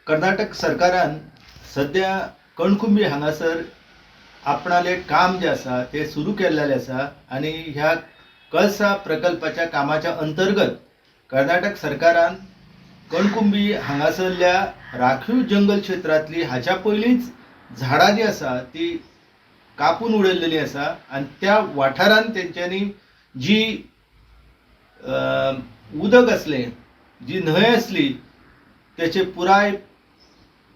कर्नाटक सरकारान सद्या कणकुंबी हांगासर आपणालें काम जें आसा तें सुरू केल्लेलें आसा आनी ह्या कळसा प्रकल्पाच्या कामाच्या अंतर्गत कर्नाटक सरकारान कणकुंबी हांगासरल्या राखीव जंगल क्षेत्रांतली हाच्या पयलींच झाडां जी आसा ती कापून उडयल्लेली आसा आनी त्या वाठारान तेंच्यांनी जी उदक आसलें, जी न्हंय आसली, तेचें पुराय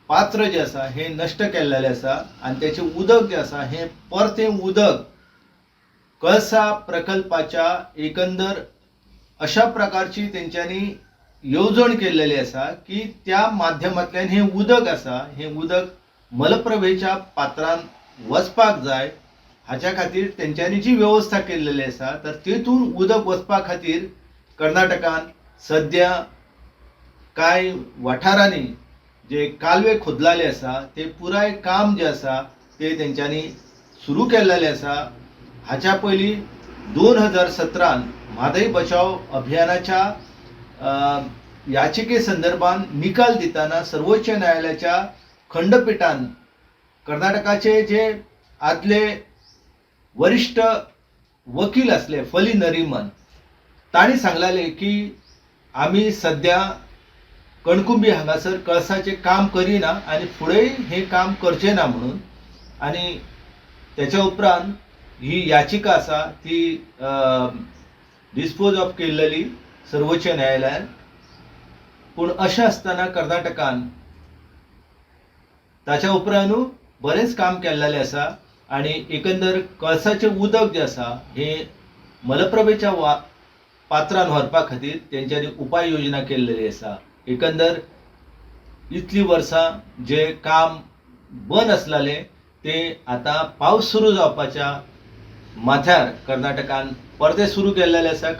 पात्र जें आसा हें नश्ट केल्लेलें आसा आनी तेचें उदक जें आसा हें परतें उदक कळसा प्रकल्पाच्या एकंदर अशा प्रकारची तेंच्यांनी येवजण केल्लेली आसा की त्या माध्यमांतल्यान हें उदक आसा हें उदक मलप्रभेच्या पात्रान वचपाक जाय. हाच्या खातीर तेंच्यांनी जी वेवस्था केल्लेली आसा तर तेतून उदक वचपा खातीर कर्नाटकान सद्या कांय वाठारांनी जे कालवे खोदलेले आसा ते पुराय काम जें आसा ते तेंच्यांनी सुरू केल्लेलें आसा. हाच्या पयलीं 2017 म्हादय बचाव अभियानाच्या याचिके संदर्भात निकाल दितना सर्वोच्च न्यायालयाच्या खंडपिठान कर्नाटकाचे जे आदले वरिश्ठ वकील आसले फली नरीमन तांणी सांगलेलें की आमी सद्या कणकुंबी हांगासर कळसाचें काम करिना आनी फुडेंय हें काम करचें ना म्हणून. आनी तेच्या उपरांत ही याचिका आसा ती डिस्पोज ऑफ केल्लेली सर्वोच्च न्यायालयान. पूण अशें आसतना कर्नाटकान ताच्या उपरांतूय बरेंच काम केल्लेलें आसा आनी एकंदर कळसाचें उदक जें आसा हें मलप्रभेच्या पात्रान व्हरपा खातीर तेंच्यांनी उपाय योजना केल्लेली आसा. एकंदर इतलीं वर्सां जें काम बंद आसलेलें तें आतां पावस सुरू जावपाच्या माथ्यार कर्नाटकान परतें सुरू केल्लेलें आसा.